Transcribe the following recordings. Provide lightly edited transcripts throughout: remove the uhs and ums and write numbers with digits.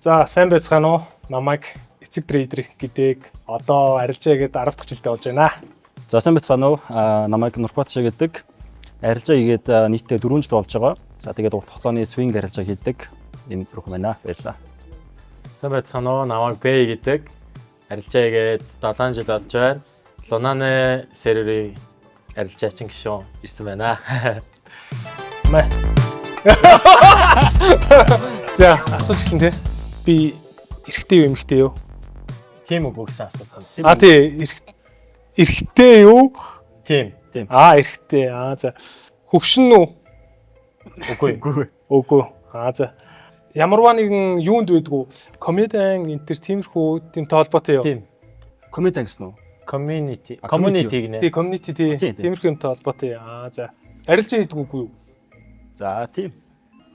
За, сайн байцгаана уу? Намайг Эцэг Trader гэдэг, одоо арилжаа гээд 10 дахь жилдээ болж байна. За, сайн байцгаана уу? Намайг Нурбат шиг гэдэг. Арилжаа хийгээд нийтдээ 4 жил болж байгаа. За, тэгээд урт хугацааны swing арилжаа хийдэг. Энэ бүрхэн байна. Баярлалаа. Сайн байцгаана уу? Намайг Бэй гэдэг. Арилжаа хийгээд 7 жил болж байна. Лунаны серверийн арилжаачин гишүүн ирсэн байна. Мэ. За, асууж эхлэн те. Би эрэгтэй юу, эмэгтэй юу? Тийм үгүй гэсэн асуулт. А, тий, эрэгтэй юу? Тийм. Тийм. А, эрэгтэй. А, за. Хөгшин үү? Үгүй. Үгүй. Үгүй. А, за. Ямарваа нэгэн юунд байдгүй? Комедиан, энтер, тиймэрхүү тийм толботой юу? Тийм. Комеди гэсэн үү? Community. А, Community гинэ. Тий, community, тий. Тийм, тийм. Тиймэрхүү юмтай холбоотой. Аа, за. Арилжаа хийдэг үгүй юу? За, тийм.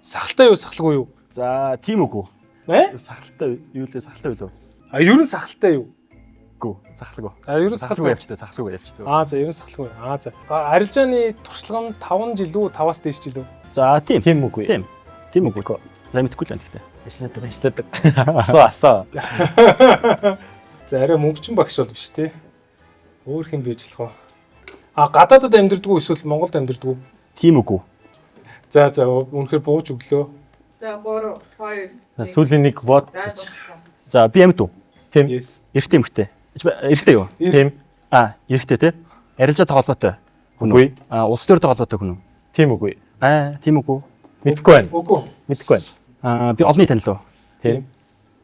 Сахалтай юу, сахалгүй юу? За, тийм үгүй. Э? Сахалтай юу лээ, сахалтай билүү? А, ер нь сахалтай юу? Үгүй. Сахалгүй. А, ер нь Сахалгүй сахалгүй. явчихдаг, сахалгүй явчихдаг. Аа, за, ер нь сахалгүй. Аа, за. А, арилжааны туршлага нь 5 жил үү, 5-аас дээш жил үү? За, тийм. Тийм үгүй. Тийм. Тийм үгүй. За, мэдэхгүй л байна гэхдээ. Ажилладаг, ажилладаг. Асуу, асуу. За, арай мөнгөчин багш бол биш те. Өөр хэн байж болох вэ? А, гадаадад амьдардаг уу эсвэл Монголд амьдардаг уу? Тийм үгүй. За, үнэхээр бууж өглөө. За, 3 2 1. Сүүлийн нэг бод. За, дууссан. За, би амьд уу? Тийм. Yes. Эрэгтэй, эмэгтэй. Эрэгтэй юу? Тийм. А, эрэгтэй те. Арилжаатай холбоотой хүн үү? Үгүй. А, улс төртэй холбоотой хүн үү? Тийм үгүй. Аа, тийм үгүй. Мэдгүй байна. Үгүй. Мэдгүй байна. Аа, би олонний танил уу? Тийм.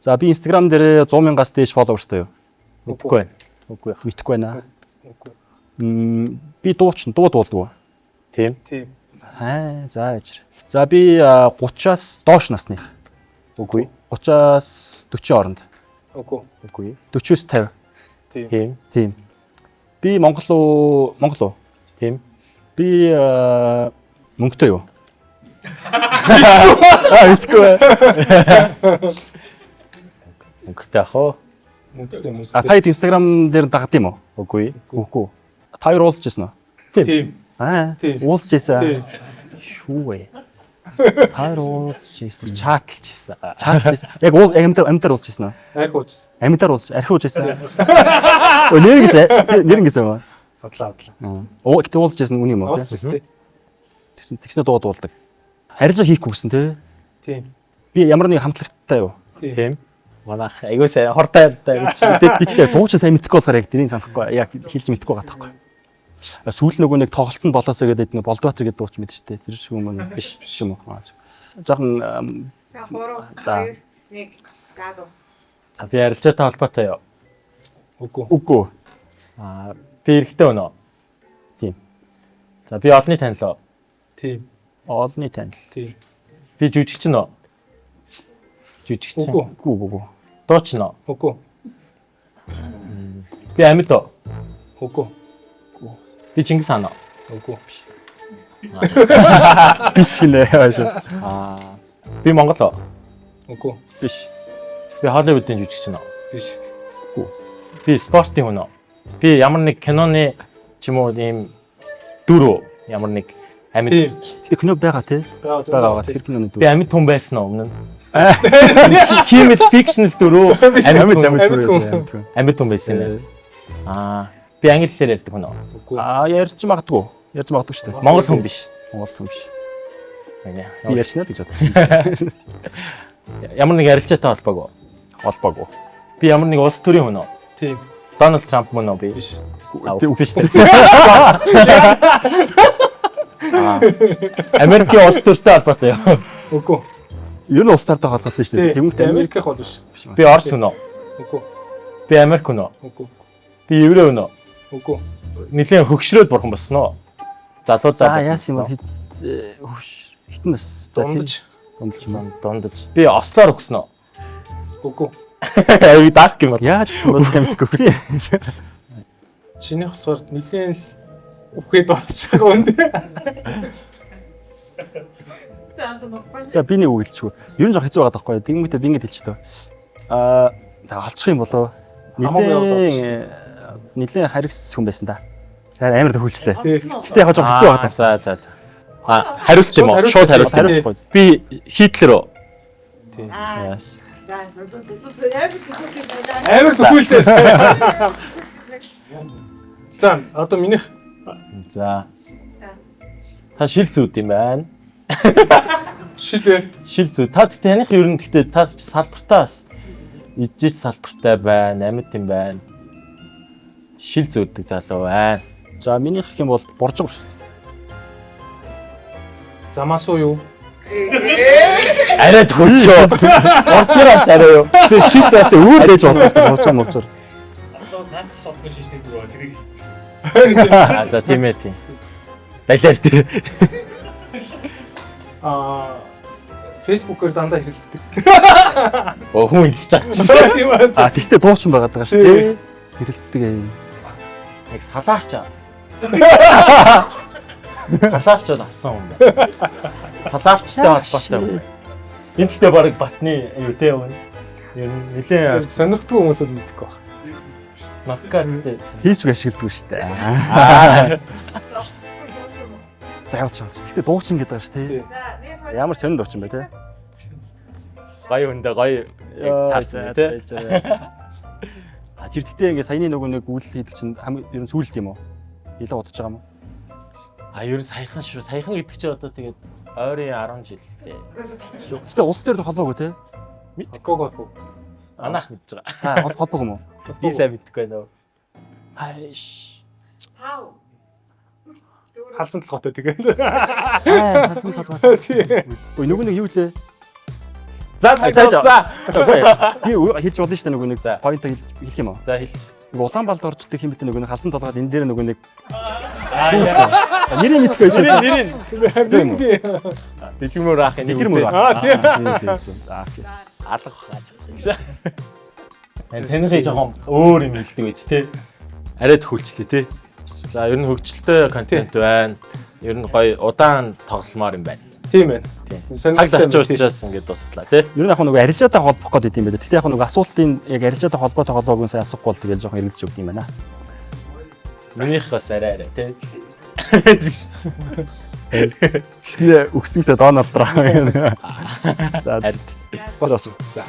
За, би Instagram дээр 100 мянгаас дээш followers тай юу? Мэдгүй байна. Үгүй. Мэдэхгүй байна. Үгүй. Би дуучин, дуу дуулдаг уу? Тийм. Тийм. Аа, за яж. За, би 30-аас доош насных. Үгүй. 30-аас 40 оронд. Үгүй. Үгүй. 40-оос 50. Тийм. Тийм. Тийм. Би Монгол уу? Монгол уу? Тийм. Би мөнгөтэй юу? Аа, мэдгүй. Мөнгөтэй ах уу? Мөнгөтэй, А, мөнгөтэй. та хэд Instagram дээр дагд юм уу? Үгүй. Үгүй. Та хоёр уулзч байсан уу? Тийм. Аа, Тийм. уулзч байсан. Тийм. Шүү вэ. Та хоёр уулзч байсан. Чатлж ирсэн. Чатлж байсан. Яг уул амьдаар уулзч байсан уу? Арх уужсан. Амьдаар уулзч, архи ууж байсан. Өө, нэр гэсэн. Нэр гэсэн юм аа. Бодлаа, бодлаа. Оо, гэтээ уулзч байсан үний юм уу? Уулзсан тий. Тэгсэн тэгснэ дуу дуулдаг. Арилжаа хийхгүй гэсэн тий. Тийм. Би ямар нэг хамтлагтай юу? Тийм. Манайх айгуу сайн хортой ярьтай юм чи. Гэтэ би тэгтээ дуучин сайн мэдэхгүй болохоор яг тэрийг санахгүй, яг хэлж мэдэхгүй байгаа таахгүй. Сүүл нөгөө нэг тоглолт нь болоосоо гэдэг нэг Болдбаатар гэдэг дууч мэдэн штэ. Тэр шиг юм уу? Биш, биш юм уу? Жохон За, 3 За. 2 1. За, дууссан. За, би арилжаатай холбоотой юу? Үгүй. Үгүй. Аа, би эрэгтэй өнөө. Тийм. За, би олонний танил уу? Тийм. Олонний танил. Тийм. Би жүжигчин үү? Жүжигчин. Үгүй. Үгүй, үгүй, үгүй. Дуучин уу? Үгүй. Би амьд уу? Үгүй. Би Чингис хаан уу? Үгүй. Биш гинэ. Аа, би Монгол уу? Үгүй. Биш. Би Холливуудын жүжигчин үү? Биш. Би спортын хүн үү? Би ямар нэг киноны ч юм уу ийм дүр үү? Ямар нэг амьд. Тийм. Гэтэ кино байгаа тий. Байгаа, Байгаа, байгаа. Тэр киноны Би дүр. амьд хүн байсан уу өмнө нь? Хиймэл fictional дүр үү? Амьд хүн. Амьд хүн. Амьд хүн байсан юм. Аа, би англи хэлээр ярьдаг хүн үү? Үгүй. Аа, ярьж магадгүй. Ярьж магадгүй шүү дээ. Монгол хүн биш. Монгол хүн биш. Гэнэ. Би ярьчна л гэж бодсон. Ямар нэг арилжаатай холбоогүй. Холбоогүй. Би ямар нэг улс төрийн хүн үү? Тийм. Дональд Трамп мөн үү би? Биш. Аа, үгүй шүү дээ. Аа. Америкийн улс төртэй холбоотой юу? Үгүй. Ер нь улс төртэй холбоотой шүү дээ. Тийм. Тэгмэгт Америк Америкийн хол биш. Би Орос хүн үү? Үгүй. Би Америк хүн үү? Үгүй. Би еврей хүн үү? Үгүй. Нилээн хөгшрөөд бурхан болсон уу? Залуу За, заа. яасан юм бол хөвш хитэн нас Дундаж. Дундаж юм аа. Дундаж. Би ослоор өгсөн үү? Үгүй. Аюу дарк юм бол. Яаж гэсэн бол мэдгүй. Чинийх болохоор нилээн л үхээд бодчих байгаа юм дээ. За, одоо нухбар. За, би нэг үг хэлчихв. Ер нь жоох хэцүү байгаа байхгүй. Тэгмэгтээ би ингэж хэлчих төө. Аа, за, олчих юм болов. Хамаагүй яваад Нилээн нилээн харгас хүн байсан да. Амар төхүүлчлээ. Тий. Гэтэ яг жоох хэцүү байгаа. За, за, за. А, хариулт юм уу? Шууд Шууд хариулт юм. Хариулт. Би Хитлер үү? Тийм. Аа, Яас. за. За амар төхүүлсэн байна. Амар төхүүлсээс. За одоо минийх За. Та шил зүүд юм байна. шилээ. Шил зүүд. Та таних ер нь гэхдээ та салбартаа бас ижил салбартай байна, амьд юм байна. Шил зүүддэг залуу байна. За минийх гэх юм бол боржиг ус. Замаас уу юу? Арай төхөлчөө. Боржоороос арай юу. Тэгээ шил бас өөр дэж болох шүү дээ. Боржиг моржоор. Одоо ганц содны шинжтэй дөрөв тэрийг хэлдэг шүү. Аа за тийм ээ тийм. Балиар тий. Аа Facebook-оор дандаа хэрэлддэг. Өө хүн илж байгаа чинь. Тийм ээ. А тэгстэй дуучин байгаад байгаа шүү дээ. Хэрэлддэг ээ. Яг салаарч. Салаарч бол авсан хүн байна. Салаарчтай холбоотой хүн. Энэ гэхдээ баг батны юу те юу. Ер нь нэлээд Сонирхдаг хүмүүс л мэдэхгүй байна. Макка гэдэг. Facebook ашигладаг шүү дээ. За явуулж явуулж. Тэгтээ дуучин гэдэг байгаа шүү дээ. За 1 2 Ямар сонин дуучин бэ те? Гоё хүндээ гоё яг таарсан тий. А тэр тэгтээ ингээ саяны нөгөө нэг үйлдэл хийдэг чинь хамгийн ер нь сүүлд юм уу? Илүү удаж байгаа юм уу? А ер нь саяхан шүү. Саяхан гэдэг чинь одоо тэгээд ойрын 10 жил дээ. Тэгтээ улс дээр холбоогүй те? Мэдхгүй гоо. Манайх мэдж байгаа. Аа холбоогүй юм уу? Би сайн мэдэхгүй байна уу? Айш. 5 4 Халзан толгойтой тэгээд. Аа халсан толгой. Ой нөгөө нэг юу лээ? За За, за. Би хэлж болно шүү дээ нөгөө нэг За. point хэлэх юм уу? За хэлж. Нөгөө Улаанбаалд орждаг юм бэлээ нөгөө нэг халсан толгойд энэ дээр нөгөө нэг Аа нэрийг мэдэхгүй шүү. нэрийг Зөв юм уу? Дэлгэмөр аах энийг Дэлгэр мөр. Аа, тийм. Тийм тийм. За окей. Алга хааж. Таныхыг жоохон өөр юм хэлдэг байж тий. Арай төхүүлчлээ тий. За ер нь хөгжилтэй контент байна. Ер нь гоё удаан тогломоор юм байна. Тийм байна. Тийм. Сонирхолтой Цаг давч юм, учраас ингээд дуслаа тий. Ер нь яг нөгөө арилжаатай холбох гээд идэм байлаа. Тэгтээ яг нөгөө асуултын яг арилжаатай холбоотой холбоогүй сайн асуухгүй бол тэгэл жоохон эргэлзэж өгд юм байна. Минийх бас арай арай тий. Тэгснээ өгснөөсөө Дональд Трамп. За Харин. болоос. За.